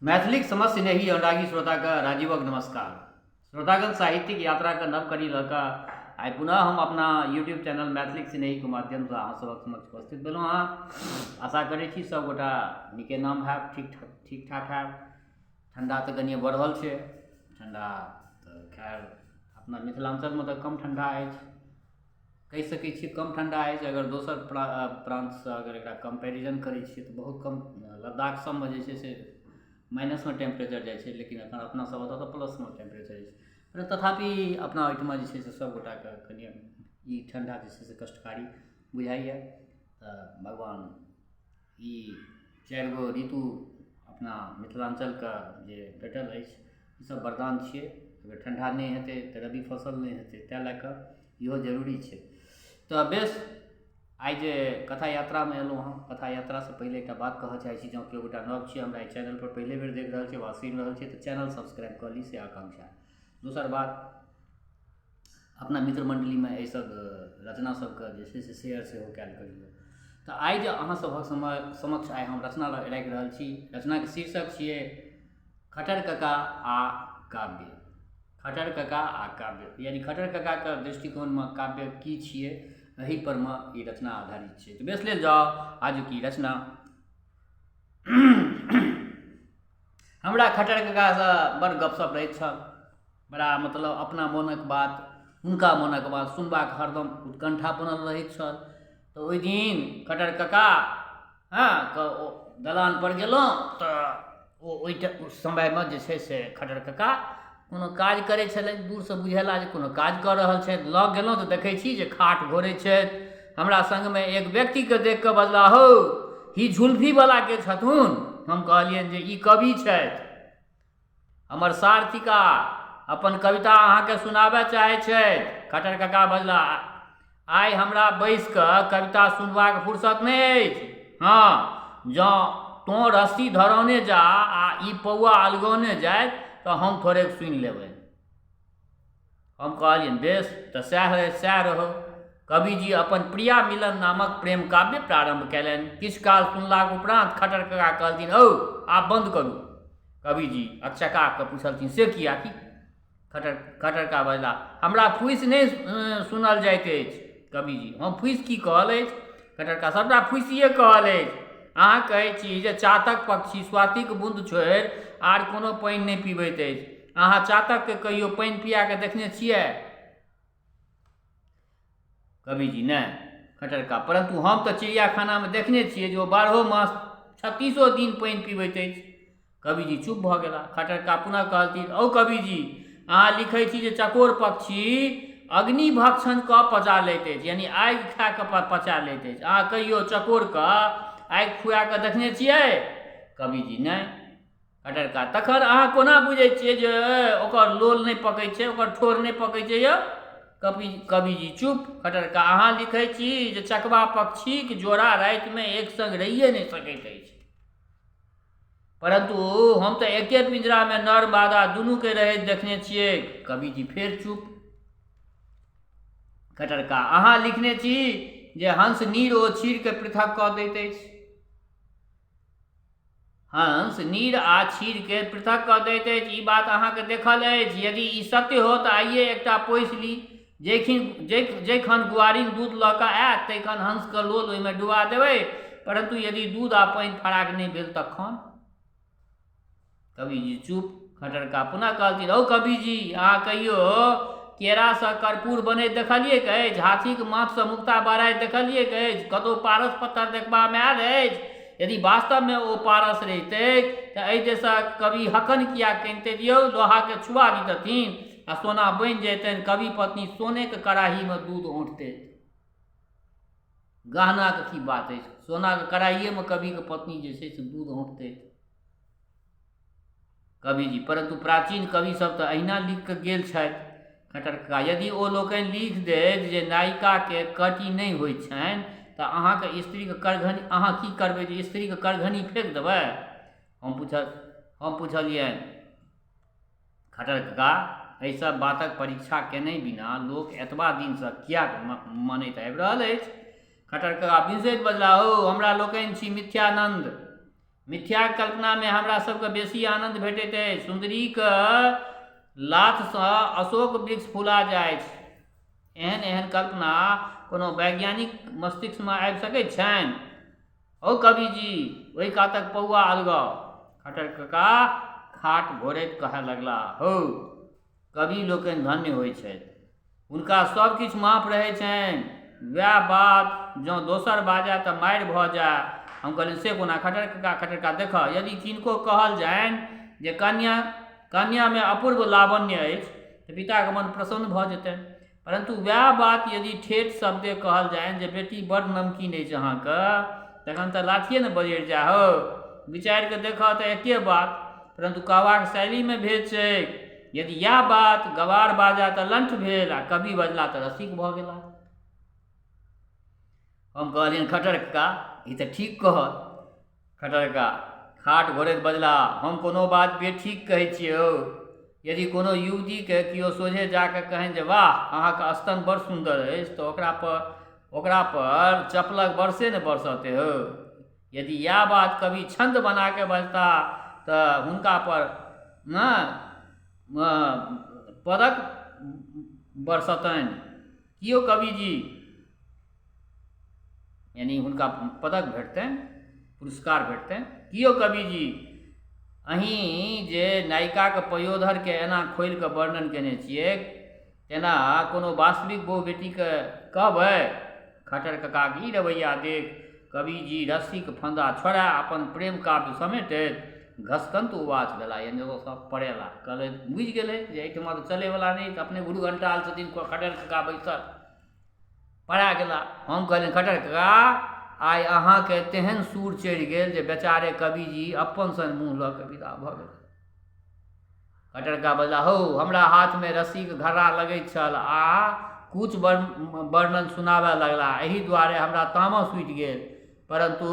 मैथिलीक समस्त स्नेही अनुरागी श्रोताके राजीवक नमस्कार। श्रोतागण, साहित्यिक यात्राके नव कड़ी लऽ कऽ आइ पुनः हम अपना यूट्यूब चैनल मैथिलीक स्नेहीके माध्यमसँ अहाँ सभक समक्ष उपस्थित भेलहुँ हँ। आशा करै छी सभगोटा नीके नाम हैब, ठीक ठीक ठाक हैब। ठण्डा तऽ कनिए बढ़ल छै, ठण्डा तऽ खैर अपना मिथिलाञ्चलमे तऽ कम ठण्डा अछि, कहि सकै छियै कम ठण्डा अछि। अगर दोसर प्रान्तसँ अगर एकरा कम्पेरिजन करै छियै तऽ बहुत कम। लद्दाख सबमे जे छै से माइनसमे टेम्परेचर जाइ छै, लेकिन एखन अपना सब ओतऽ तऽ प्लसमे टेम्परेचर अछि। तथापि अपना ओहिठमा जे छै से सबगोटाके कनि ई ठण्डा जे छै से कष्टकारी बुझाइए। तऽ भगवान ई चारि गो ऋतु अपना मिथिलाञ्चलके जे भेटल अछि, ईसब वरदान छियै। अगर ठण्डा नहि हेतै तऽ रबी फसल नहि हेतै, ताहि लए कऽ इहो जरूरी छै। तऽ बेस, आइ जे कथा यात्रामे एलहुँ हँ, कथा यात्रासँ पहिले एकटा बात कहऽ चाहै छी। जँ केओ गोटा नव छी, हमरा एहि चैनलपर पहिले बेर देख रहल छी वा सुनि रहल छी, तऽ चैनल सब्सक्राइब कऽ ली, से आकांक्षा। दोसर बात, अपना मित्र मण्डलीमे एहिसब रचना सबके जे छै से शेयर सेहो कयल करियौ। तऽ आइ जे अहाँ सभक समक्ष आइ हम रचना राखि रहल छी, रचनाके शीर्षक छियै खट्टर कका आ काव्य। खट्टर कका आ काव्य, यानी खट्टर ककाके दृष्टिकोणमे काव्य की छियै, एहि पर मे ई रचना आधारित छै। तऽ बेस, लेल जाउ आजुक ई रचना। हमरा खट्टर ककासँ बड़ गपशप रहैत छल। बड़ा मतलब अपना मोनक बात, हुनका मोनक बात सुनबाक हरदम उत्कण्ठा बनल रहैत छल। तऽ ओहि दिन खट्टर कका हँ के दलानपर गेलहुँ तऽ ओ ओहि समयमे जे छै से खट्टर कका कोनो काज करै छलथि। दूरसँ बुझेला जे कोनो काज कऽ रहल छथि। लग गेलहुँ तऽ देखै छी जे खाट घोरै छथि। हमरा सङ्गमे एक व्यक्तिके देखि कऽ बजला, हौ, ई झुल्फीवला के छथुन? हम कहलियनि जे ई कवि छथि, हमर सार थिका, अपन कविता अहाँके सुनाबय चाहै छथि। खट्टर कका बजला, आइ हमरा बैसि कऽ कविता सुनबाक फुर्सत नहि अछि। हँ, जँ तोँ रस्सी धरौने जा आ ई पौआ अलगौने जाथि तऽ हम थोड़ेक सुनि लेबनि। हम कहलियनि, बेस, तऽ सएह सएह रहौ। कविजी अपन प्रिया मिलन नामक प्रेम काव्य प्रारम्भ कयलनि। किछु काल सुनलाक उपरान्त खट्टर कका कहलथिन, औ, आब बन्द करू। कविजी अकचका कऽ पुछलथिन, से किया की? खट्टर खट्टर कका बजला, हमरा फूसि नहि सुनल जाइत अछि। कविजी, हम फूसि की कहल अछि? खट्टर कका, सभटा फूसिए कहल अछि। अहाँ कहै छी जे चातक पक्षी स्वातिक बून्द छोड़ि आर कोनो पानि नहि पीबैत अछि। अहाँ चातकके कहियो पानि पिया कऽ देखने छियै? कविजी, नहि। खट्टर कका, परन्तु हम तऽ चिड़ियाखानामे देखने छियै जे ओ 12 मास 36 दिन पानि पीबैत अछि। कविजी चुप भऽ गेला। खट्टर कका पुनः कहलथिन, औ कविजी, अहाँ लिखै छी जे चकोर पक्षी अग्नि भक्षण कऽ पचा लैत अछि, यानी आगि खा कऽ पचा लैत अछि। अहाँ कहियो चकोरके आगि खुआ कऽ देखने छियै? कविजी, नहि। खट्टर कका, तखन अहाँ कोना बुझै छियै जे ओकर लोल नहि पकै छै, ओकर ठोर नहि पकै छै यौ? कविजी चुप। खट्टर कका, अहाँ लिखै छी जे चकवा पक्षीक जोड़ा रातिमे एक संग रहिए नहि सकैत अछि, परन्तु हम तऽ एके पिंजरामे नर मादा दुनूके रहैत देखने छियै। कविजी फेर चुप। खट्टर कका, अहाँ लिखने छी जे हंस नीर ओ क्षीरके पृथक कऽ दैत अछि। हंस नीर आ क्षीरके पृथक कऽ दैत अछि, ई बात अहाँके देखल अछि? यदि ई सत्य हो तऽ आइए एकटा पोसि ली। जैखिन जैखन गुआरिन दूध लऽ कऽ आयत, तैखन हंसके लोल ओहिमे डुबा देबै। परन्तु यदि दूध आ पानि फराक नहि भेल तखन? कविजी चुप। खट्टर कका पुनः कहलथिन, औ कविजी, अहाँ कहियो केरासँ कर्पूर बनैत देखलियैक अछि? हाथीक माथसँ मुक्ता बहराइत देखलियैक अछि? कतहु पारस पत्थर देखबामे आयल अछि? यदि वास्तवमे ओ पारस रहितैक तऽ एहि देशक कवि हकन किएक कनितथि यौ? लोहाके छुआ दितथिन आ सोना बनि जैतनि। कवि पत्नी सोनेक कड़ाहीमे दूध औंटतथि। गहनाके की बात अछि, सोनाके कड़ाहिएमे कविके पत्नी जे छै से दूध औंटतथि। कविजी, परन्तु प्राचीन कवि सब तऽ अहिना लिख कऽ गेल छथि। खट्टर कका, यदि ओ लोकनि लिख देत जे नायिकाके कटि नहि होइ छनि तऽ अहाँके स्त्रीके करघनी, अहाँ की करबै जे स्त्रीके करघनी फेक देबै? हम पुछलियनि, खट्टर कका, एहि सब बातक परीक्षा केने बिना लोक एतबा दिनसँ किएक मानैत आबि रहल अछि? खट्टर कका बिनसैत बजलाह, हौ, हमरा लोकनि छी मिथ्यानन्द। मिथ्याक कल्पनामे हमरा सभके बेसी आनन्द भेटैत अछि। सुन्दरीक लाथसँ अशोक वृक्ष फुला जाइछ। एहन एहन कल्पना कोनो वैज्ञानिक मस्तिष्कमे आबि सकैत छनि? हौ कविजी, ओहि कातक पौआ अलगाउ। खट्टर कका खाट घोरैत कहय लगलाह, हौ, कवि लोकनि धन्य होइ छथि। हुनका सभ किछु माफ रहै छनि। वएह बात जँ दोसर बाजय तऽ मारि भऽ जाय। हम कहलियनि, से कोना खट्टर कका? खट्टर कका, देखह, यदि किनको कहल जानि जे कन्या कन्यामे अपूर्व लावण्य अछि तऽ पिताके मन प्रसन्न भऽ जेतनि। परन्तु वएह बात यदि ठेठ शब्दे कहल जानि जे बेटी बड्ड नमकीन अछि अहाँके, तखन तऽ लाठिए ने बजरि जाय। हौ, विचारि कऽ देखह तऽ एके बात, परन्तु कहबाक शैलीमे भेद छैक। यदि इएह बात गवार बाजय तऽ लण्ठ भेल आ कवि बजला तऽ रसिक भऽ गेला। हम कहलियनि, खट्टर कका, ई तऽ ठीक कहल। खट्टर कका खाट घोरैत बजलाह, हम कोनो बात बेठीक कहै छियै हौ। यदि कोनो युवतीके केओ सोझे जा कऽ कहनि जे वाह, अहाँके स्तन बड़ सुन्दर अछि, तऽ ओकरा पर चप्पलक बरसे ने बरसतै हौ। यदि इएह बात कवि छन्द बना कऽ बजता तऽ हुनका पर ने पदक बरसतनि। कियो कविजी, यानी हुनका पदक भेटतनि, पुरस्कार भेटतनि। कियो कविजी, अहीं जे नायिकाके पयोधरके एना खोलि कऽ वर्णन केने छियै, तेना कोनो वास्तविक बहु बेटीके कहबै? खट्टर ककाके ई रवैया देख कविजी रस्सीके फंदा छोड़ा अपन प्रेम काव्य समेटैत घसकन्त उवाच भेला, यानी ओ सब पड़ेला। कहलथि, बुझि गेलै जे एहिठमा तऽ चलैवला नहि, तऽ अपने गुरु घंटाल छथिन खट्टर कका बैसल, पड़ा गेला। हम कहलियनि, खट्टर कका, आइ अहाँके तेहन सूर चढ़ि गेल जे बेचारे कविजी अपन सन मुँह लऽ कऽ विदा भऽ गेल। खट्टर कका बजला, हौ, हमरा हाथमे रस्सीके घर्रा लगैत छल आ कुछ वर्णन सुनाबय लगला, एहि दुआरे हमरा तामस उठि गेल। परन्तु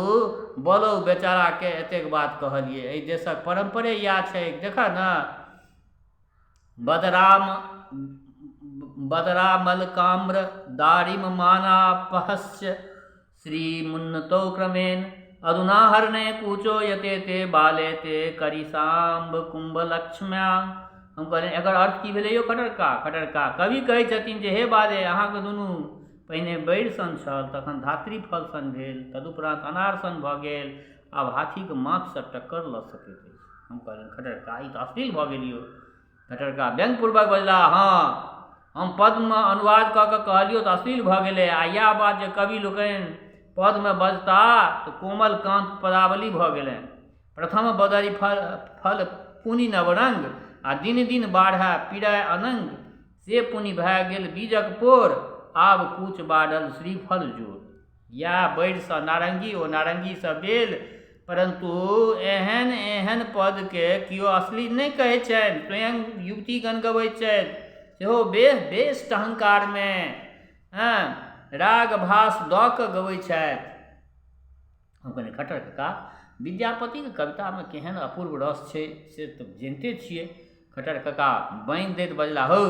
बोलो बेचाराके एतेक बात कहलियै। एहि देशक परम्परे इएह छैक। देखह ने, बदराम बदरामलकाम्र दारिम माना पहस्य श्रीमुन्नतौ क्रमेण अधुना हरणे कूचो यते ते बाले ते करिसाम्ब कुम्भलक्ष्म्या। हम कहलियनि, एकर अर्थ की भेलै यौ खट्टर कका? खट्टर कका, कवि कहै छथिन जे हे बाले, अहाँके दुनू पहिने बैर सन छल, तखन धात्री फल सन भेल, तदुपरांत अनार सन भऽ गेल, आब हाथीके माथसँ टक्कर लऽ सकैत अछि। हम कहलियनि, खट्टर कका, ई तऽ अश्लील भऽ गेल यौ। खट्टर कका व्यंग्यपूर्वक बजलाह, हँ, हम पद्यमे अनुवाद कऽ कऽ कहलियौ तऽ अश्लील भऽ गेलै, आ इएह बात जे कवि लोकनि पदमे बजता तऽ कोमल कान्त पदावली भऽ गेलनि। प्रथम बदरि फल फल पुनि नवरंग आ दिन दिन बाढ़य पिरय अनंग, से पुनि भए गेल बीजक पोर, आब कूच बाढ़ल श्रीफल जोर। इएह बैरसँ नारङ्गी ओ नारङ्गीसँ बेल, परन्तु एहन एहन पदके केओ अश्लील नहि कहै छनि। स्वयं युवतीगण गबैत छथि, सेहो बेस बेस टहंकारमे, हँ, राग भास दऽ कऽ गबै छथि। हम कहलियै, खट्टर कका, विद्यापतिके कवितामे केहन अपूर्व रस छै से तऽ जनिते छियै। खट्टर कका बान्हि दैत बजला, हौ,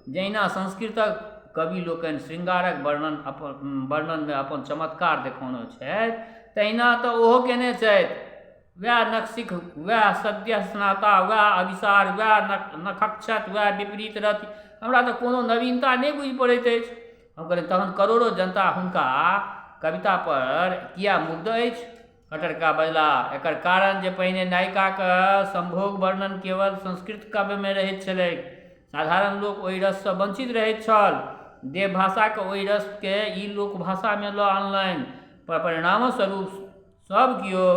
जहिना संस्कृतक कवि लोकनि श्रृंगारक वर्णन अपन वर्णनमे अपन चमत्कार देखौने छथि, तहिना तऽ ओहो केने छथि। वएह नखशिख, वएह सद्य स्नाता, वएह अभिसार, वएह नखक्षत, वएह विपरीत रति। हमरा तऽ कोनो नवीनता नहि बुझि पड़ैत अछि। हम कहलियै, तहन करोड़ो जनता हुनका कविता पर किया मुग्ध अछि? खट्टर कका बजला, एकर कारण जे पहिने नायिकाके संभोग वर्णन केवल संस्कृत काव्यमे रहैत छलैक। साधारण लोक ओहि रससँ वंचित रहैत छल। देवभाषाके ओहि रसके ई लोक भाषामे लऽ अनलनि। पर परिणामस्वरूप सभ केओ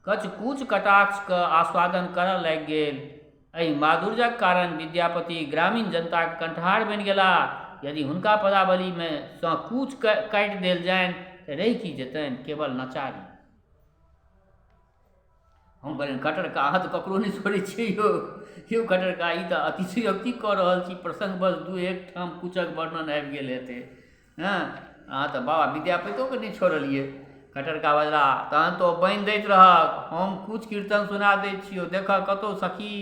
कचकूच कटाक्षके आस्वादन करऽ लागि गेल। एहि माधुर्यक कारण विद्यापति ग्रामीण जनताक कंठहार बनि गेलाह। यदि हुनका पदावलीमे सँ कूच काटि देल जानि तऽ रहि की जेतनि? केवल नचारी। हम कहलियनि, खट्टर कका, अहाँ तऽ ककरो नहि छोड़ै छियै यौ। यौ खट्टर कका, ई तऽ अतिशयोक्ति कऽ रहल छी। प्रसङ्गवश दू एक ठाम कूचक वर्णन आबि गेल हेतै। हँ, अहाँ तऽ बाबा विद्यापतियोके नहि छोड़लियै। खट्टर कका बजला, तहन तऽ ओ बान्हि दैत रहक। हम कुछ कीर्तन सुना दैत छियौ, देखह, कतहु सखी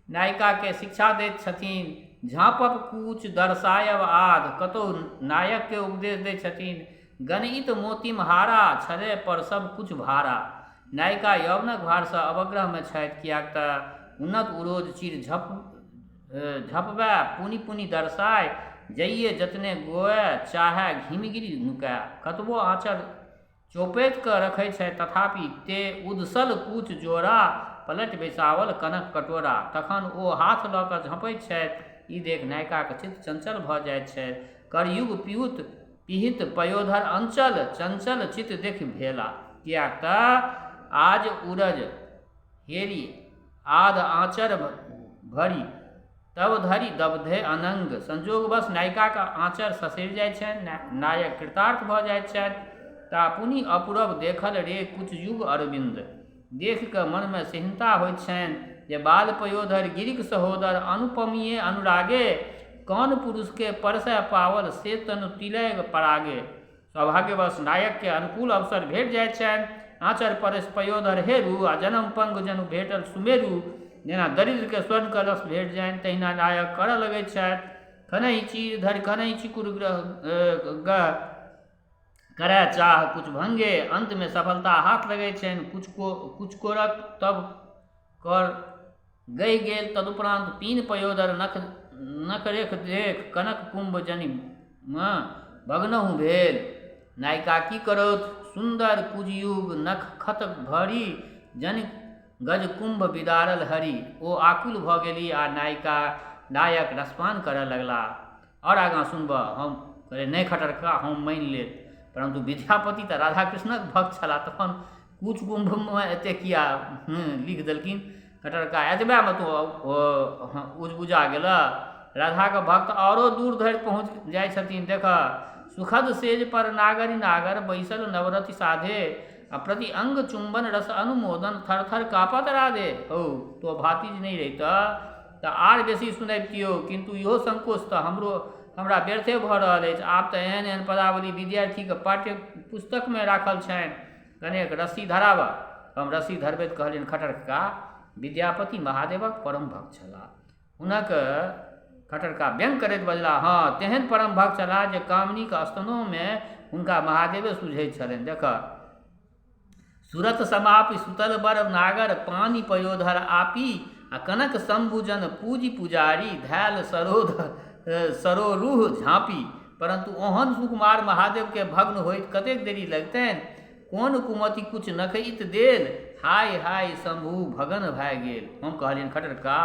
नायिकाके शिक्षा दैत छथिन, झाँपब कूच दर्शायब आध। कतहु नायकके उपदेश दैत छथिन, गणित मोतिम हारा छले पर सब कुछ भारा। नायिका यौवनक भारसँ अवग्रहमे छथि, किएक तऽ उन्नत उरोज चीर झप झपबए पुनि पुनि दर्शाय, जइए जतने गोए चाहए हिमगिरि नुकाय। कतबो आँचर चौपैत कऽ रखै छथि तथापि ते उदसल कूच जोड़ा पलटि बैसाओल कनक कटोरा। तखन ओ हाथ लऽ कऽ झँपैत छथि। ई देखि नायिकाक चित्त चंचल भऽ जाइत छथि। करयुग पियुत पिहित पयोधर अंचल चंचल चित्त देखि भेला। किएक तऽ आज उरज हेरी आध आँचर भरि तब धरि दबधे अनंग। संयोगवश नायिकाक आँचर ससरि जाइत छनि, नायक कृतार्थ भऽ जाइत छथि। ता पुनि अपुरब देखल रे कुचयुग अरविन्द। देखि कऽ मनमे सेहन्ता होइत छनि जे बाल पयोधर गिरिक सहोदर अनुपमीय अनुरागे कौन पुरुषके परसय पावल से तनु तिलय परागे। सौभाग्यवश नायककेँ अनुकूल अवसर भेट जाइत छनि। आँचर परसि पयोधर हेरू आ जनम पंग जनु भेटल सुमेरु। जेना दरिद्रकेँ स्वर्ण कलश भेट जानि तहिना नायक करऽ लगैत छथि। खनहि चीर धरि खनहि चिकुर ग्रह गह करय चाह कुछ भंगे। अन्तमे सफलता हाथ लगैत छनि। कुछ को कुछ कोरक तब कर गहि गेल। तदुपरान्त पीन पयोदर नख नखरेख देख कनक कुम्भ जनि भग्नहु भेल। नायिका की करौथ? सुन्दर कुजयुग नख खत भरि जनि गज कुम्भ बिदारल हरि। ओ आकुल भऽ गेली आ नायिका नायक रसपान करय लगलाह। आओर आगाँ सुनबह? हम कहलियै, नहि खट्टर कका, हम मानि लेब, परन्तु विद्यापति तऽ राधाकृष्णक भक्त छलाह, तखन कुच कुम्भमे एतेक किया लिख देलखिन? खट्टर कका, एतबेमे तू उजबुजा गेलह? राधाके भक्त आओरो दूर धरि पहुँच जाइ छथिन। देखह, सुखद सेज पर नागरि नागर बैसल नवरति साधे आ प्रति अंग चुम्बन रस अनुमोदन थर थर कापत राधे। हौ, तो भातिज नहि रहितह तऽ आर बेसी सुनबितियौ, किन्तु इहो संकोच तऽ हमरो हमरा व्यर्थे भऽ रहल अछि। आब तऽ एहन एहन पदावली विद्यार्थीके पाठ्य पुस्तकमे राखल छनि। कनेक रस्सी धराबह। हम रस्सी धरबैत कहलियनि, खट्टर कका, विद्यापति महादेवक परम भक्त छलाह। हुनक खट्टर कका व्यंग्य करैत बजलाह, हँ, तेहन परम भक्त छलाह जे कामिनीक स्तनोमे हुनका महादेवे सुझैत छलनि। देखह, सुरत समापि सुतल बर नागर पानि पयोधर आपी आ कनक शम्भुजन पूजि पुजारी धैल सरोध सरोरुह झाँपी। परन्तु ओहन सुकुमार महादेवकेँ भग्न होइत कतेक देरी लगतनि? कोन कुमति कुच नखइत देल, हाय हाय शम्भु भगन भए गेल। हम कहलियनि, खट्टर कका,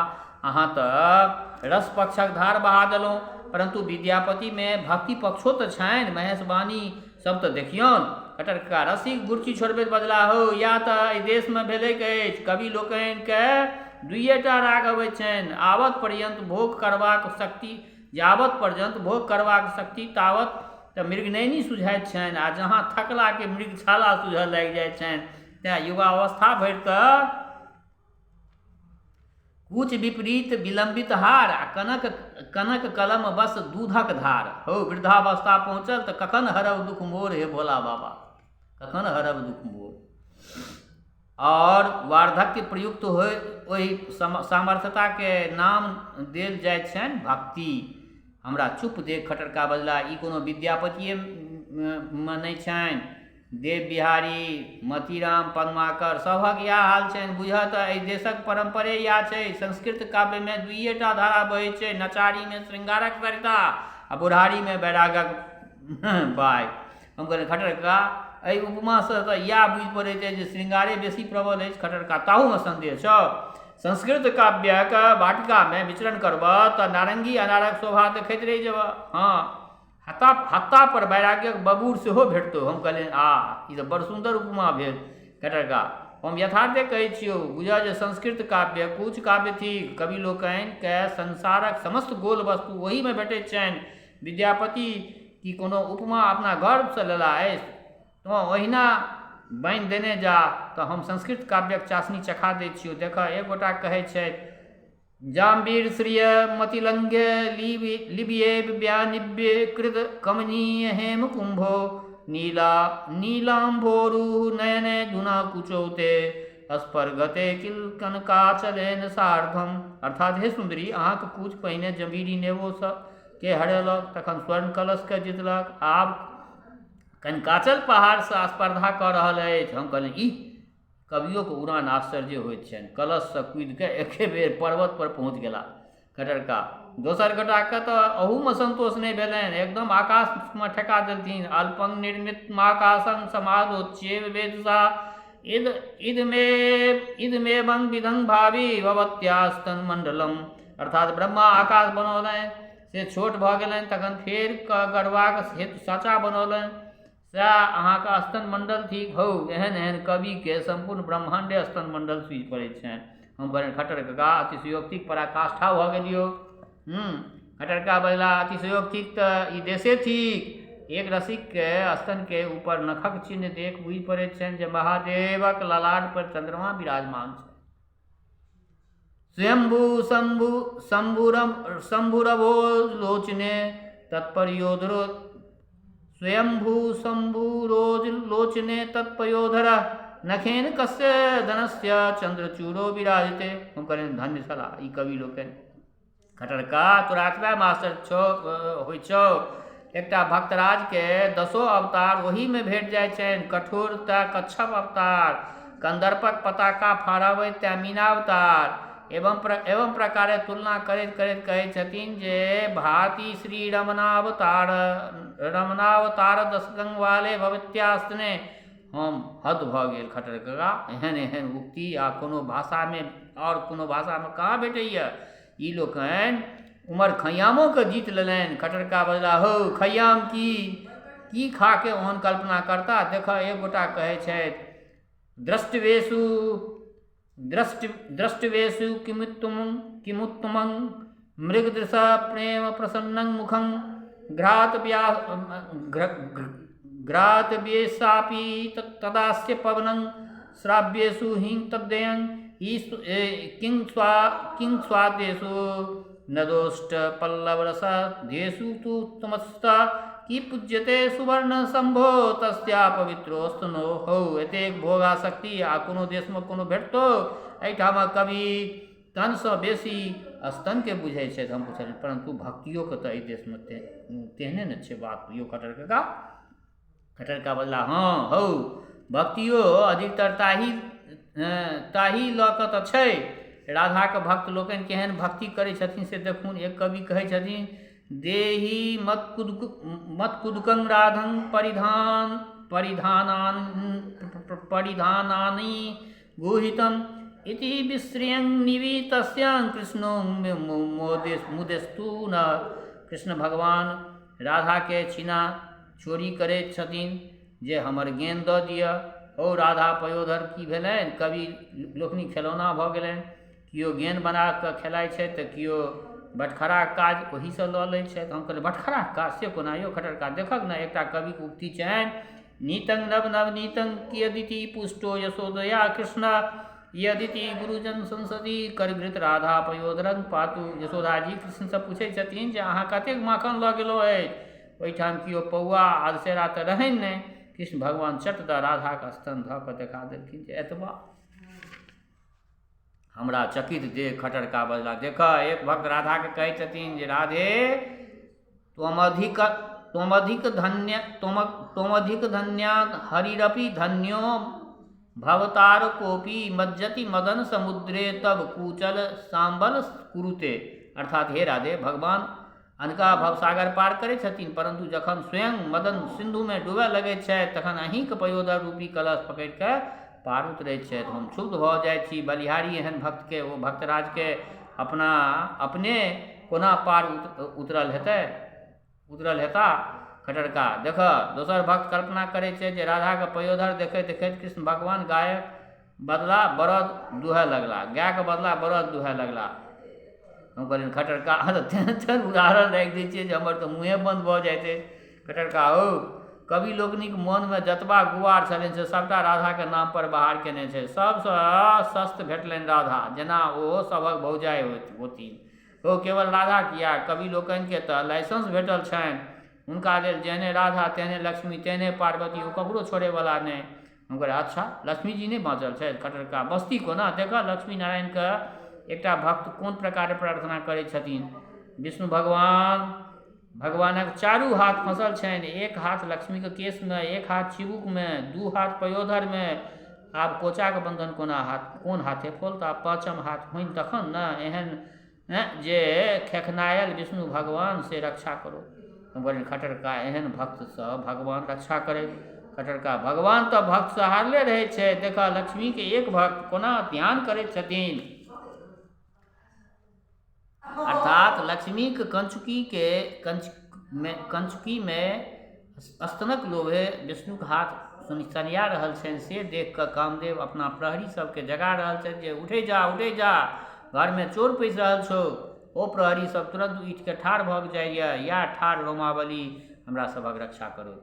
अहाँ तऽ रस पक्षक धार बहा देलहुँ, परन्तु विद्यापतिमे भक्ति पक्षो तऽ छनि। महेश वाणी सब तऽ देखियौन। खट्टर कका रस्सीक गुरची छोड़बैत बजलाह, हौ, इएह तऽ एहि देशमे भेलैक अछि। कवि लोकनिकेँ दुइएटा राग अबैत छनि। आवत पर्यन्त भोग करबाक शक्ति यावत पर्यन्त भोग करबाक शक्ति तावत तऽ मृगनयनी सुझाइत छनि आ जहाँ थकलाके मृगछाला सुझऽ लागि जाइत छनि। तेँ युवावस्था भरि तऽ कुच विपरीत विलम्बित हार आ कनक कनक कलम बस दूधक धार। हौ, वृद्धावस्था पहुँचल तऽ कखन हरब दुख मोर हे भोला बाबा, कखन हरब दुख मोर। आओर वार्धक्य प्रयुक्त होय ओहि सामर्थ्यताके नाम देल जाइत छनि भक्ति। हमरा चुप देख खट्टर कका बजलाह, ई कोनो विद्यापतिएमे नहि छनि। देव बिहारी, मतीराम पद्माकर सभक इएह हाल छनि। बुझह तऽ एहि देशक परम्परे इएह छै। संस्कृत काव्यमे दुइएटा धारा बहै छै, नचारीमे श्रृंगारक सरिता आ बुढ़ारीमे वैरागक बाढ़ि। हम कहलियनि, खट्टर कका, एहि उपमासँ तऽ इएह बुझि पड़ैत अछि जे श्रृंगारे बेसी प्रबल अछि। खट्टर कका, ताहूमे सन्देह छौ? संस्कृत काव्यक वाटिकामे विचरण करबह तऽ नारङ्गी अनारक शोभा देखैत रहि जेबह। हँ, हत्ता हत्तापर वैराग्यक बबूर सेहो भेटतौ। हम कहलियनि, आ ई तऽ बड़ सुन्दर उपमा भेल खट्टर कका। हम यथार्थे कहै छियौ, बुझह जे संस्कृत काव्य कुछ काव्य थिक। कवि लोकनिकेँ संसारक समस्त गोल वस्तु ओहीमे भेटैत छनि। विद्यापति की कोनो उपमा अपना गर्वसँ लेलाह अछि? तोँ ओहिना बान्हि देने जा तऽ हम संस्कृत काव्यक चाशनी चखा दैत छियौ। देखह, एक गोटा कहैत छथि, जाम्बीर श्रिय मतिलंघ्य लिबिये व्यानिव्य कृत कमनीय हेम कुंभो नीला नीलाम्भोरुह नयने धुना कुचौते स्पर्गते किल कनकाचलेन सार्धम। अर्थात हे सुन्दरी, अहाँक कुच पहिने जम्बीरी नेबोसँ के हरेलक, तखन स्वर्ण कलशके जितलक, आब कनकाचल पहाड़सँ स्पर्धा कऽ रहल अछि। हम कहलियनि, ई कवियोके उड़ान आश्चर्य होइत छनि। कलशसँ कूदि कऽ एके बेर पर्वतपर पहुँच गेला खटरका। दोसर गोटाके तऽ अहूमे सन्तोष नहि भेलनि, एकदम आकाशमे ठेका देलथिन। अल्पं निर्मितमाकाशं समालोच्येव वेदसा इद इदमेव इदमेवं विधं भावी भवत्यास्तन मण्डलम। अर्थात ब्रह्मा आकाश बनौलनि से छोट भऽ गेलनि, तखन फेर गढ़बाक हेतु साँचा बनौलनि, सएह अहाँके स्तन मण्डल थिक। हौ, एहन एहन कविके सम्पूर्ण ब्रह्माण्डे स्तन मण्डल सूझि पड़ैत छनि। हम कहलियनि खट्टर कका अतिशयोक्तिक पराकाष्ठा भऽ गेल यौ। खट्टर कका बजला अतिशयोक्तिक तऽ ई देशे थिक। एक रसिकके स्तनके ऊपर नखक चिन्ह देख बुझि पड़ैत छनि जे महादेवक ललाट पर चन्द्रमा विराजमान छै। स्वयंभू शंभु शंभुरम शंभुरभो लोचने तत्परयोधरो स्वयंभू शंभुरोज लोचने तत्पयोधर नखेन कस्य धनस्य चंद्रचूड़ो विराजते। हम कहलियनि धन्य छलाह ई कवि लोकनि। खटरका तोरा एतबे मास्टर छौ होइ छौ। एकटा भक्तराजके दसो अवतार ओहीमे भेट जाइ छनि। कठोर तऽ कच्छप अवतार, कन्दर्पक पताका फहराबैत तेँ मीनावतार, एवं प्रकारे तुलना करैत करैत कहै छथिन जे भाति श्री रमणावतार रमणावतार दशगंगवाले भवत्यास्तने। हम हद भऽ गेल खट्टर कका, एहन एहन उक्ति आ कोनो भाषामे आओर कोनो भाषामे कहाँ भेटैए। ई लोकनि उमर खैयामोके जीत लेलनि। खट्टर कका बजला हौ खैयाम की की खाके ओहन कल्पना करता। देखऽ एक गोटा कहै छथि द्रष्टवेशु द्रष्टवेशु किमुत्तमं किमुत्तमं मृगदृश प्रेम प्रसन्नं मुखं घ्रात व्या घ्रात व्यसापि तदास्य पवनं श्राव्येषु हिं तद्दयं किं स्वा किं स्वाद्येषु नदोष्ट पल्लवरसाध्येषु तु उत्तमस्ता की पूज्यते सुवर्ण शम्भो तस्या पवित्रोस्तु नो। हौ एतेक भोगाशक्ति आ कोनो देशमे कोनो भेटतौ। एहिठाम कवि तनसँ बेसी स्तनके बुझै छथि। हम पुछलियनि परन्तु भक्तियोके तऽ एहि देशमे तेहने ने छै बात यौ खट्टर कका। खट्टर कका बजला हँ हौ भक्तियो अधिकतर ताही ताही लऽ कऽ तऽ छै। राधाके भक्त लोकनि केहन भक्ति करै छथिन से देखुन। एक कवि कहै छथिन देही मत्कुदकं राधं परिधान परिधानान परिधानानि गुहितम् इति विश्रियं निवितस्यां कृष्णो मुदेस्तु न। कृष्ण भगवान राधाके छिना चोरी करैत छथिन जे हमर गेन दऽ दिअ। ओ राधा पयोधर की भेलनि, कवि लोकनि खेलौना भऽ गेलनि। केओ गेन बना कऽ खेलाइ छथि तऽ केओ बटखराके काज ओहीसँ लऽ लै छथि। हम कहलियै बटखराके काज से कोना यौ खट्टर कका? देखहक ने एकटा कविके उक्ति छनि नीतं नव नवनीतं कियदिति पुष्टो यशोदया कृष्ण यदिति गुरुजन संसदि करघृत राधा पयोधरं पातु। यशोदाजी कृष्णसँ पूछै छथिन जे अहाँ कतेक माखन लऽ गेलहुँ अछि? ओहिठाम केओ पौआ आधसेरा तऽ रहनि नहि। कृष्ण भगवान चट दऽ राधाके स्तन धऽ कऽ देखा देलखिन जे एतबा। हमरा चकित देख खट्टर कका बजला देखऽ एक भक्त राधाके कहै छथिन जे राधे त्वमधिक त्वमधिक धन्य त्वमधिक धन्या हरिरपि धन्यो भवतार कोपी मज्जति मदन समुद्रे तब कुचल साम्बल कुरुते। अर्थात हे राधे, भगवान अनका भवसागर पार करै छथिन, परन्तु जखन स्वयं मदन सिन्धुमे डूबय लगैत छथि तखन अहीँके पयोधर रूपी कलश पकड़ि कऽ पार उतरैत छथि। हम क्षुब्ध भऽ जाइ छी। बलिहारी एहन भक्तके, ओ भक्तराजके अपना अपने कोना पार उतरल हेतै उतरल हेता। खटरका देखऽ दोसर भक्त कल्पना करै छै जे राधाके पयोधर देखैत देखैत कृष्ण भगवान गायक बदला बरद दुहय लगला, गायके बदला बरद दुहय लगला। हम कहलियनि खट्टर कका अहाँ तऽ तेहन तेहन उदाहरण राखि दै छियै जे हमर तऽ मुँहे बन्द भऽ जाइत अछि। खट्टर कका हौ, कवि लोकनिक मोनमे जतबा गुआर छलनि से सभटा राधाके नामपर बाहर केने छै। सभसँ सस्त भेटलनि राधा, जेना ओ सभक भौजाइ होथिन। हौ, केवल राधा किएक, कवि लोकनिकेँ तऽ लाइसेंस भेटल छनि। हुनका लेल जेहने राधा तेहने लक्ष्मी तेहने पार्वती, ओ ककरो छोड़ैवला नहि। हम कहलियै अच्छा, लक्ष्मीजी नहि बाँचल छथि? खट्टर कका बस्ती कोना? देखऽ लक्ष्मी नारायणके एकटा भक्त कोन प्रकारे प्रार्थना करै छथिन। विष्णु भगवान भगवानक चारू हाथ फँसल छनि, एक हाथ लक्ष्मीके केशमे, एक हाथ चिबुकमे, दू हाथ पयोधरमे, आब कोचाके बन्धन कोना हाथ कोन हाथे खोलता? पाँचम हाथ होइन तखन ने एहन जे खेखनायल विष्णु भगवान से रक्षा करो। हम कहलियनि खट्टर कका एहन भक्तसँ भगवान रक्षा करै? खट्टर कका भगवान तऽ भक्तसँ हारले रहै छै। देखऽ लक्ष्मीके एक भक्त कोना ध्यान करैत छथिन। अर्थात लक्ष्मीके कंचुकीके कंचुकीमे स्तनक लोभे विष्णुके हाथ सनिया रहल छनि से देख कऽ कामदेव अपना प्रहरी सबके जगा रहल छथि जे उठै जा उठै जा, घरमे चोर पैसि रहल छौ। ओ प्रहरी सब तुरन्त उठि कऽ ठाढ़ भऽ जाइए। या ठाढ़ रोमावली हमरा सभक रक्षा करू।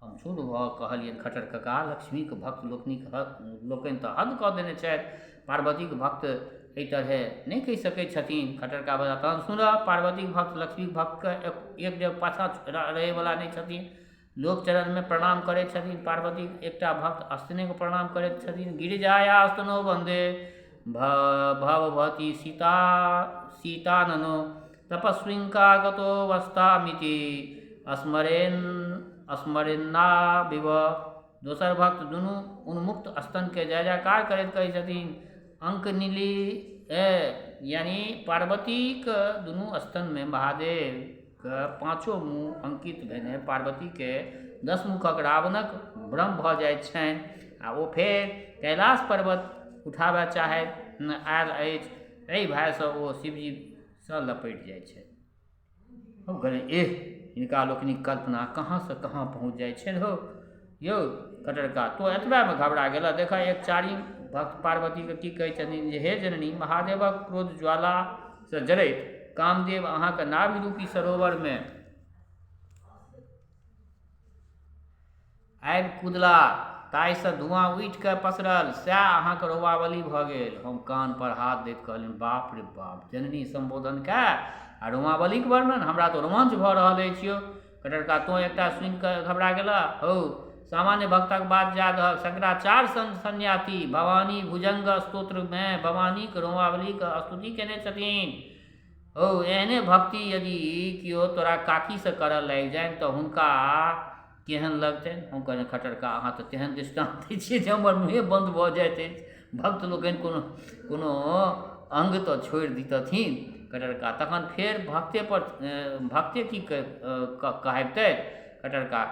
हम क्षुब्ध भऽ कहलियनि खट्टर कका लक्ष्मीके भक्त लोकनि तऽ हद कऽ देने छथि। पार्वतीके भक्त एहि तरहे नहि कहि सकै छथिन। खट्टर कका बजला तहन सुनह, पार्वतीके भक्त लक्ष्मीके भक्तके एक डेग पाछाँ रहैवला नहि छथिन। लोक चरणमे प्रणाम करै छथिन, पार्वतीके एकटा भक्त स्तनेके प्रणाम करैत छथिन। गिरिजाया स्तनो वन्दे भवभवती सीता सीताननो तपस्विंका गतो वस्तामिति स्मरेन् स्मरेन्नाविव। दोसर भक्त दुनू उन्मुक्त स्तनके जय जयकार करैत कहै छथिन अंकनिली यानी पार्वतीके दुनू स्तनमे महादेवके पाँचो मुँह अंकित भेने पार्वतीके 10 मुखक रावणक भ्रम भऽ जाइत छनि आ ओ फेर कैलाश पर्वत उठाबय चाहैत आयल अछि। एहि भयसँ ओ शिवजीसँ लपटि जाइ छथि। हम कहलियै एह, हिनका लोकनिक कल्पना कहाँसँ कहाँ पहुँच जाइ छनि हौ। यौ खट्टर कका तोँ एतबेमे घबरा गेलह? देखह एक चारिम भक्त पार्वतीके की कहै छथिन जे हे जननी, महादेवक क्रोध ज्वालासँ जरैत कामदेव अहाँके नाभि रूपी सरोवरमे आबि कुदला, ताहिसँ धुआँ उठि कऽ पसरल, सएह अहाँके रोमावली भऽ गेल। हम कान पर हाथ दैत कहलियनि बाप रे बाप, जननी सम्बोधन कए आ रोमावलीके वर्णन, हमरा तऽ रोमांच भऽ रहल अछि यौ। खट्टर कका तोँ एकटा सुनि कऽ घबरा गेलह? हौ, सामान्य भक्तक बात जा दहक। शंकराचार्य सन्यासी भवानी भुजंग स्तोत्रमे भवानीक रोमावलीके स्तुति केने छथिन। हौ, एहने भक्ति यदि केओ तोरा काकीसँ करऽ लागि जानि तऽ हुनका केहन लगतनि? हम कहलियनि खट्टर कका अहाँ तऽ तेहन दृष्टान्त दै छियै जे हमर मुँहे बन्द भऽ जाइत अछि। भक्त लोकनि कोनो कोनो अङ्ग तऽ छोड़ि दितथिन। खट्टर कका तखन फेर भक्ते पर भक्ते की कहबितथि? खट्टर कका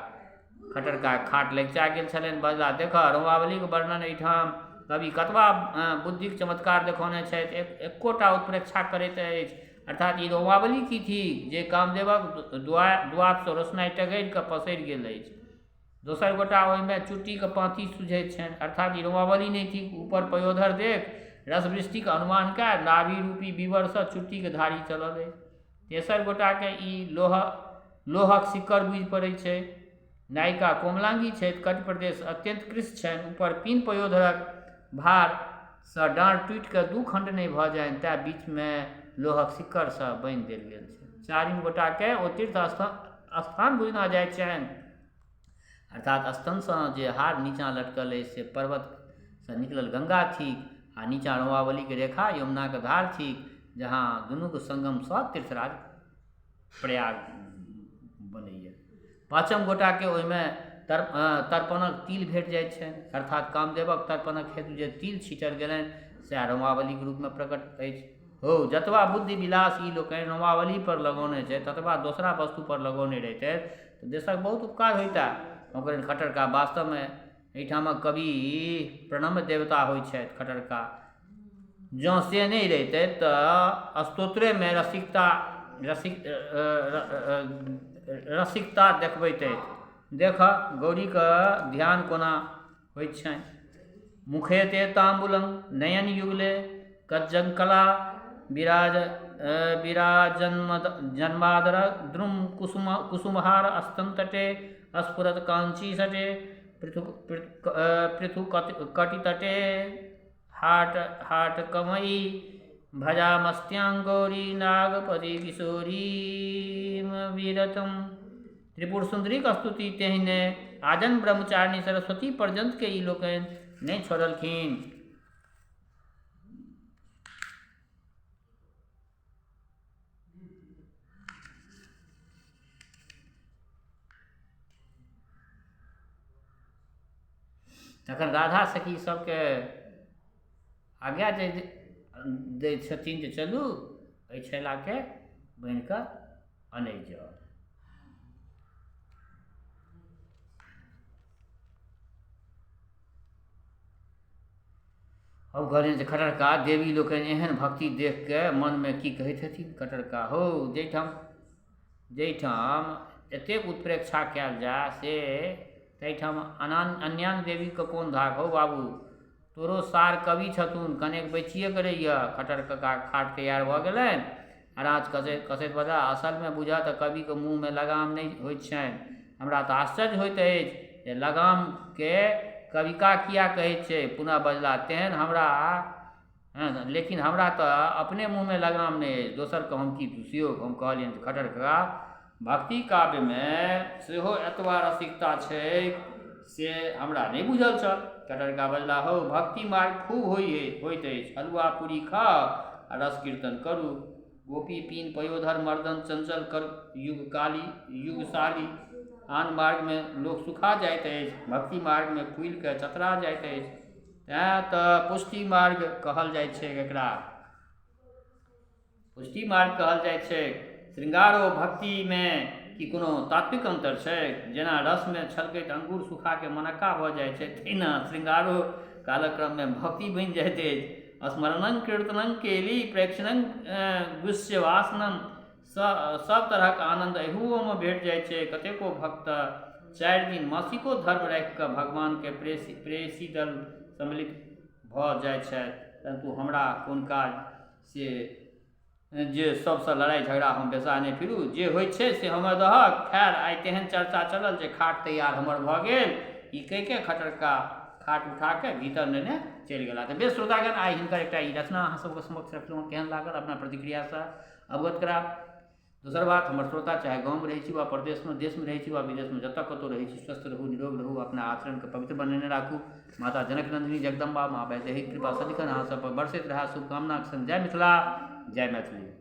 खट्टर कका खाट लगिचा गेल छलनि। बजला देखऽ रोमावलीके वर्णन एहिठाम कवि कतबा बुद्धिक चमत्कार देखौने छथि, एकोटा उत्प्रेक्षा करैत अछि। अर्थात ई रोमावली की थिक जे कामदेवक दुआतसँ रोशनाइ टघरि कऽ पसरि गेल अछि। दोसर गोटा ओहिमे चुट्टीके पाँती सुझैत छनि, अर्थात ई रोमावली नहि थिक। ऊपर पयोधर देख रसवृष्टिके अनुमान कए नाभि रूपी विवरसँ चुट्टीके धारी चलल अछि। तेसर गोटाके ई लोहक सिक्कड़ बुझि पड़ै छै। नायिका कोमलांगी छथि, कटि प्रदेश अत्यंत कृश छनि, ऊपर पीन पयोधरक भारसँ डाँड़ टूटि कऽ 2 खण्ड नहि भऽ जानि तैँ बीचमे लोहक सिक्कड़सँ बान्हि देल गेल छै। चारिम गोटाके ओ तीर्थ स्थान बुझना जाइत छनि, अर्थात स्तनसँ जे हार नीचाँ लटकल अछि से पर्वतसँ निकलल गंगा थिक आ नीचाँ रोमावलीके रेखा यमुनाके धार थिक, जहाँ दुनूके संगमसँ तीर्थराज प्रयाग बनैए। पाँचम गोटाके ओहिमे तर्पणक तिल भेट जाइत छनि, अर्थात कामदेवक तर्पणक हेतु जे तिल छीटल गेलनि सएह रोमावलीके रूपमे प्रकट अछि। हौ, जतबा बुद्धि विलास ई लोकनि रोमावली पर लगौने छै ततबा दोसरा वस्तु पर लगौने रहितै तऽ देशक बहुत उपकार होइता। हम कहलियनि खट्टर कका वास्तवमे एहिठामक कवि प्रणम्य देवता होइ छथि। खट्टर कका जँ से नहि रहितै तऽ स्तोत्रेमे रसिकता देखबैतथि। देखऽ गौरीके ध्यान कोना होइत छनि। मुखे ते ताम्बूलं नयन युगले कज्जंकला विराज विराजन्मद जन्मादर द्रुम कुसुम कुसुमहार स्तन तटे स्फुरत काञ्ची सटे पृथु पृथु कटितटे हाट हाट कमयी भजामस्त्यां गौरी नागपति किशोरी विरतम। त्रिपुर सुन्दरीक स्तुति तेहने आजन ब्रह्मचारिणी सरस्वती पर्यन्त के ई लोकनि नहि छोड़लखिन। तखन राधा सखी सबके आज्ञा जे दै छथिन जे चलू एहि छैलाके बान्हि कऽ अनै जाउ। हम कहलियनि जे खटरका देवी लोकनि एहन भक्ति देख कऽ मनमे की कहैत हेथिन। खटरका हौ, जाहिठाम जाहिठाम एतेक उत्प्रेक्षा कयल जाय से ताहिठाम अनान अन्यान्य देवीके कोन धाक। हौ बाबू, तोरो सार कवि छथुन, कनेक बचिए कऽ रहिअ। खटर ककाक खाट तैयार भऽ गेलनि। अराँच कसैत कसैत बजला, असलमे बुझह तऽ कविके मुँहमे लगाम नहि होइत छनि। हमरा तऽ आश्चर्य होइत अछि जे लगामके कविका किए कहैत छै। पुनः बजला, तेहन हमरा हँ, लेकिन हमरा तऽ अपने मुँहमे लगाम नहि अछि, दोसरके हम की दुसियौ। हम कहलियनि, खटर कका, भक्ति काव्यमे सेहो एतबा रसिकता छैक से हमरा नहि बुझल छल। खटर कका बजला, हौ, भक्ति मार्ग खूब होइत अछि। हलुआ पूरी खाउ आ रस कीर्तन करू। गोपी पीन पयोधर मर्दन चंचल कर युग काली युगशाली। आन मार्गमे लोक सुखा जाइत अछि, भक्ति मार्गमे फूलि कऽ चतरा जाइत अछि। तैँ तऽ पुष्टि मार्ग कहल जाइत छैक एकरा। पुष्टि मार्ग कहल जाइत छैक। श्रृंगार ओ भक्तिमे की कोनो तात्विक अन्तर छैक? जेना रसमे छलकैत अंगूर सुखाके मनक्का भऽ जाइत छै, तहिना श्रृंगारो कालक्रममे भक्ति बनि जाइत अछि। स्मरणं कीर्तनं केली प्रेक्षणं गुष्यवासनं, सभ तरहक आनन्द एहुओमे भेट जाइत छै। कतेको भक्त 4 दिन मासिको धर्म राखि कऽ भगवानके प्रेसी प्रेसी दल सम्मिलित भऽ जाइत छथि। परन्तु हमरा कोन काज से जे सभसँ लड़ाइ झगड़ा हम बेसा नहि फिरू। जे होइ छै से हमर दहक। खैर, आइ तेहन चर्चा चलल जे खाट तैयार हमर भऽ गेल। ई कहिके खटरका खाट उठा कऽ भीतर नेने चलि गेला। तऽ बेस श्रोतागण, आइ हिनकर एकटा ई रचना अहाँ सबके समक्ष रखलहुँ। केहन लागल अपना प्रतिक्रियासँ अवगत करायब। दोसर बात, हमर श्रोता चाहे गाँवमे रहै छी वा परदेशमे, देशमे रहै छी वा विदेशमे, जतऽ कतहु रहै छी, स्वस्थ रहू, निरोग रहू, अपना आचरणके पवित्र बनेने राखू। माता जनक नन्दिनी जगदम्बा माँ वैदेहीक कृपा सदिखन अहाँ सब पर बरसैत रहए, शुभकामनाक संग जय मिथिला, जय मैथिली।